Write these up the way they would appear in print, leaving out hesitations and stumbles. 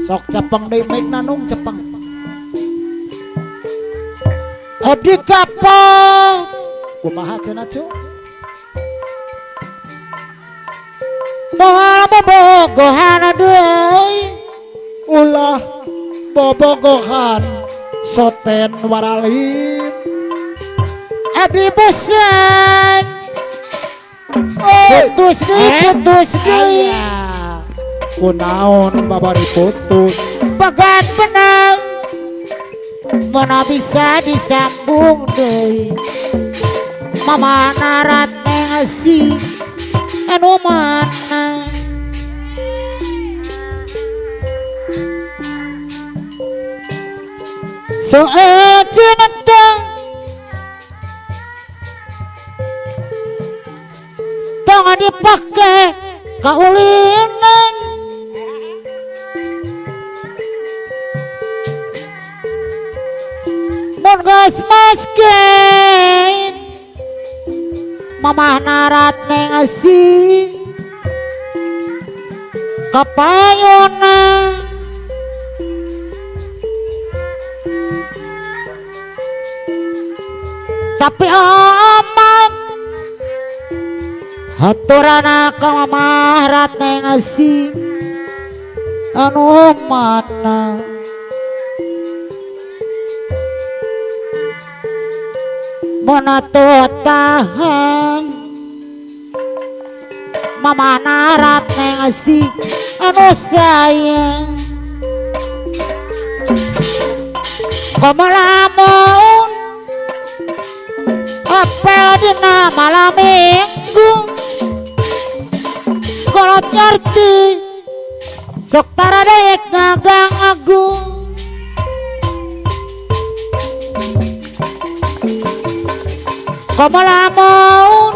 Sok cepeng deui mic na nung cepeng. Abdi kapok kumaha cenah cu? Moal bobogohan deui ulah bobogohan soten waralim. Abdi bosan putus deui putus deui. Kunaon babari putus pegat benang mana bisa disambung deui. Mama narat ngasih anu mana soal cinta tong dipake kaulinan mun geus maskeun mamah narat ngasih kapayona tapi aman haturana ka mamah rat ngasih anu mana mana tuh tahan mama narat ngasih anu sayang komalamun apel dina malam minggu kolot ngerti sok taradek ngagang agung komalamun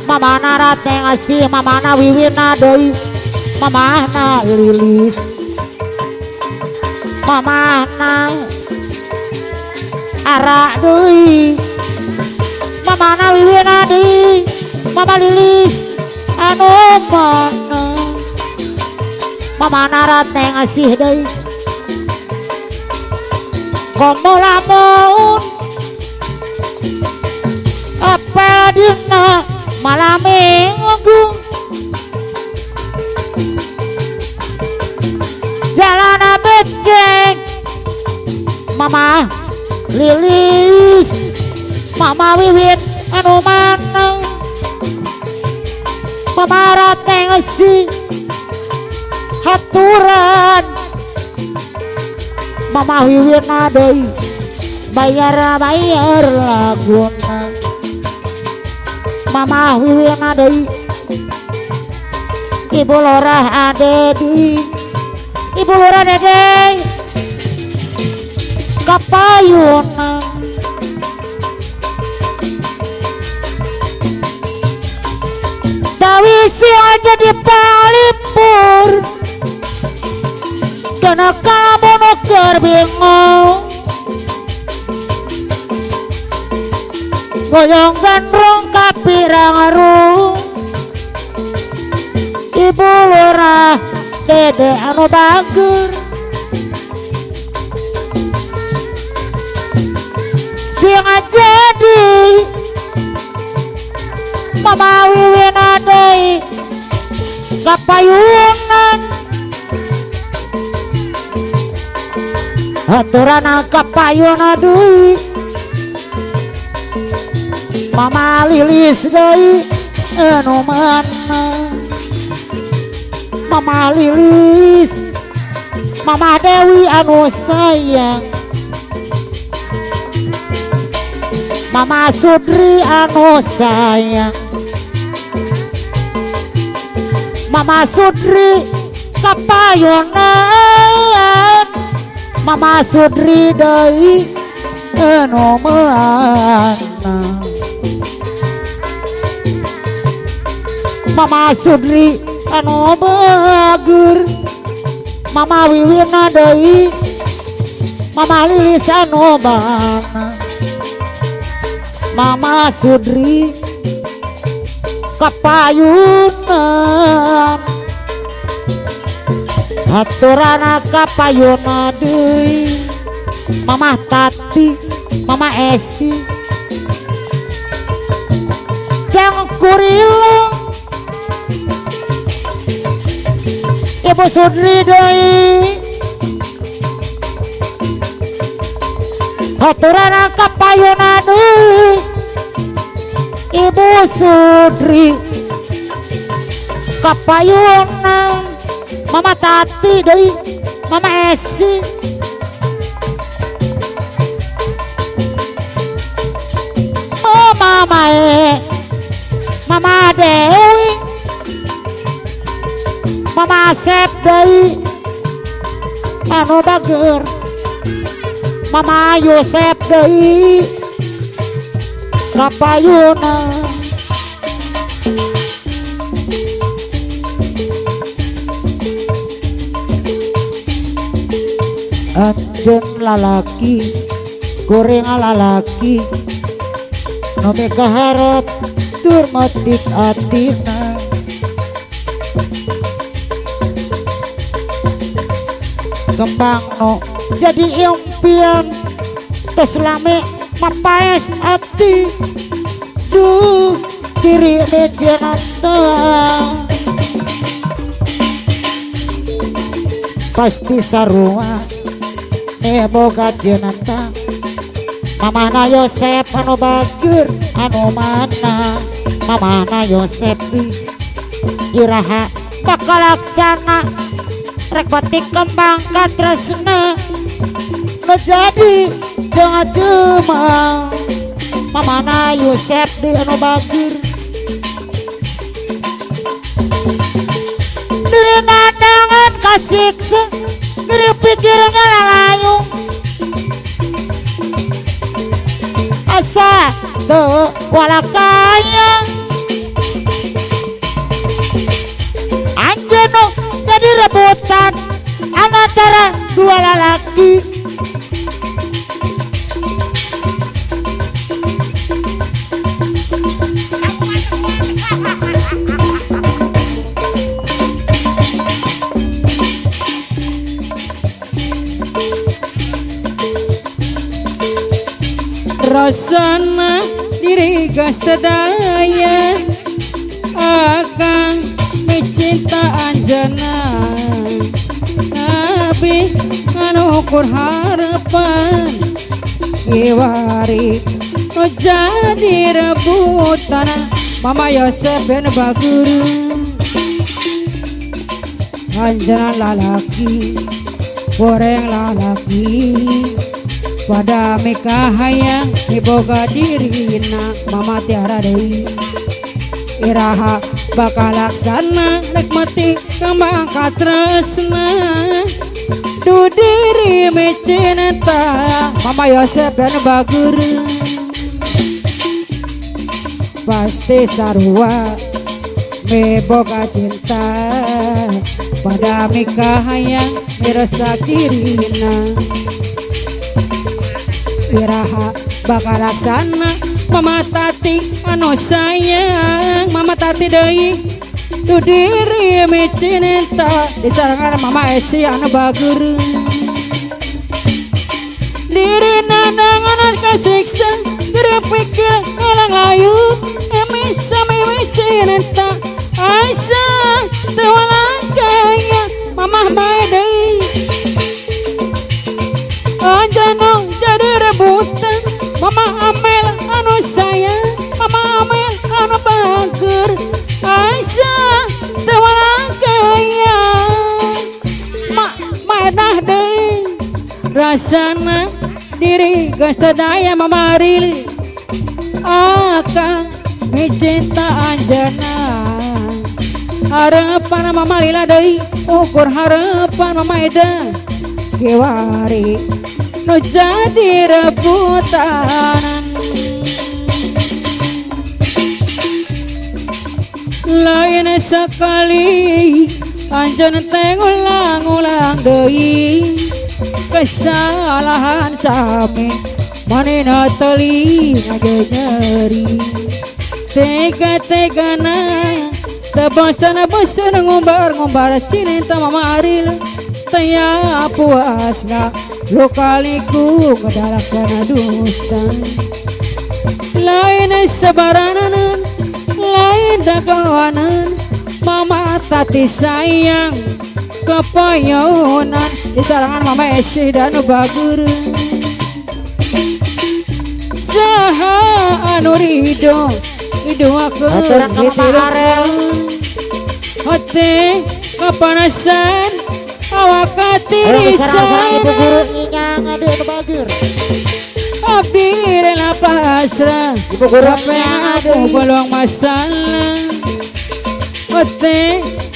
mama narat ngasih mamana wiwina deui mamana lilis mamana arak deui mamana wiwina deui mama lilis anu mana mama narat ngasih deui komolamun apel dina malam minggu jalan becek mama lilis mama wiwit anu mana mama rate ngasih haturan mama wiwit deui bayar bayar laguna mama wiwina deui ibu lurah adedi ibu lurah dede kapayunan tawisi aja di palipur kena kalamun keur bingung goyong gandrung kapirang arum ibu lurah dede anu bager sing jadi mama wiwina deui kapayunan haturana kapayuna deui mama lilis deui anu mana mama lilis mama Dewi anu sayang mama Sudri anu sayang mama Sudri kapayunan mama Sudri deui anu mana mama Sudri anu bager mama wiwina deui mama lilis anu mana mama Sudri kapayunan. Haturana kapayuna deui Mamah Tati Mama Esi Jang Kurilung Ibu Sudri deui Haturana kapayuna deui Ibu Sudri kapayuna Mama Tati deui Mama Esi Mama Mae Mama Dewi Mama Asep deui anu bager Mama Yosep deui kapayuna Anjeun lalaki goreng lalaki nu mikaharep tur metik atina kembang nu jadi impian tos lame mapaes ati duh diri mejenanta pasti sarua boga jenanta Mamana Yosep anu bager anu mana Mamana Yosep iraha bakal laksana rek batik kembang katresna nu jadi jangan cuma Mamana Yosep di anu bager dina tangan kasiksa ngeri pikir ngalalayung asa teu walakaya anjeun jadi rebutan antara dua lalaki Rasana diri gas tedaya akang mencinta anjana Nabi anukur harapan iwari jadi rebutan Mama Yosef ben Baguru anjana lalaki goreng lalaki pada meka hayang iboga dirina Mama Tiara deui iraha bakal laksana nikmati kembang katresna du diri mecinta Mama Yosef dan Bagur pasti sarua meboga cinta pada meka hayang mirasa dirina iraha bakal laksana Mama Tati anu sayang Mama Tati deui tu diri mecinta disarangan Mama Esi anu bager diri nanangan kasiksa diri pikir ngalang layu emisa mecinta asa teu walakaya Mama bae deui anjeun jadi rebutan Mama Amel anu sayang Mama Amel anu bager Aisyah teu walakaya maenah deui rasana diri geus teu daya Mama Rili akang micinta anjeunna harapan Mama Lila deui ukur harapan Mama Eda kiwari nu jadi rebutan lain sekali anjeun teh ngulang-ulang deui kesalahan sami manehna telinga ge nyeri tega-tegana teu bosan-bosan ngumbar-ngumbar cinta Mama Aril. Taya puasna lokaliku ngedalakan dusta. Lain sebaranan, lain dagawanan, Mama Tati sayang kepayonan di sarangan Mama Esi dan Bagur. Saha anu ridho Aturan ka Mama Arel. Hate kepanasan awak Hoyong disarang-sarang katirisan ibu guru nyinyang deui nu bageur. Abdi rela pasrah Ibu guru Sampai nyinyang aku deui. golong masalah. Ote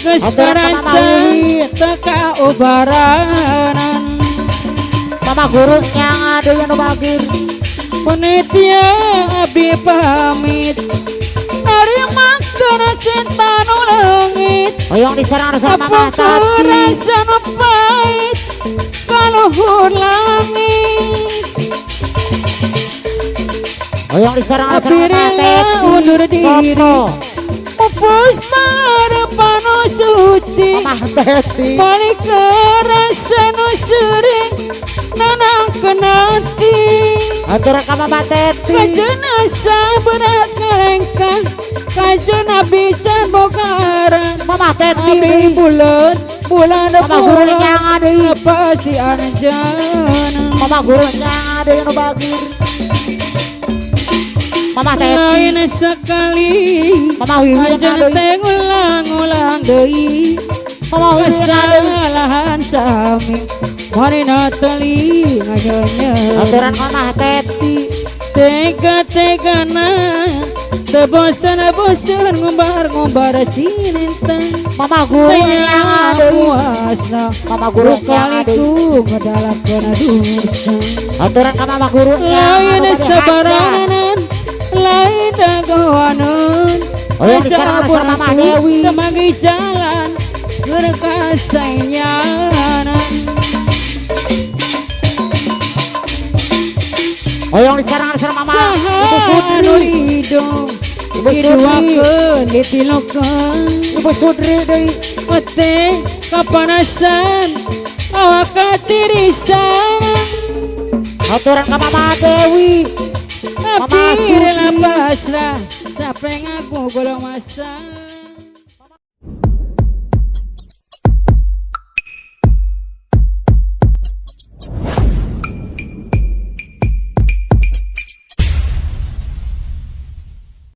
geus Aturan ka Mama karancang Wiwin. teka ubaranan. Mama guru nyang deui nu bageur. Panitia abdi pamit narima kana cinta nu leungit. Hoyong disarang-sarang Mama Apa Tati. rasa nu pahit kaluhur langit. Hoyong disarang-sarang Abdi Mama rela Teti. undur diri. Sopo? Pupus marepano suci. Mama Teti. Balik ke rasa nu sering nanang kenanti. Aturan ka Mama Teti. Kajana saberat ngalengkah, kajana bican bogaran. Mama Teti Abi deui. bulan bulan Mama guru bulan nyang deui. pasti anjana. Mama guru nyang deui nu bageur. Mama Teti. Lain sekali Mama Wiwin anjeun deui. teh ngulang-ulang deui. Mama Wiwin deui. Kesalahan sami marina teli nganyonya. Aturan Mama Teti. Tega-tegana teu bosan-bosan ngumbar-ngumbar cinta. Mama guru Taya nyang deui. puasna Mama guru nyang deui. kaliku ngedalakeun dusta. Aturan ka Mama guru nyang Lain anu bade hajat. sabaranan, lain dagoanan. Hoyong disarang-sarang Mama Dewi. Temagi jalan keur kasayangan. Hoyong disarang-sarang Mama Ibu Saha anu Sudri. ridho Ibu Sudri. diduakeun ditilokeun. Ibu Sudri deui. Ote kapanasan awak katirisan. Aturan ka Mama Dewi. Mama Abdi rela Sudri. pasrah sampai ngaku golong masalah.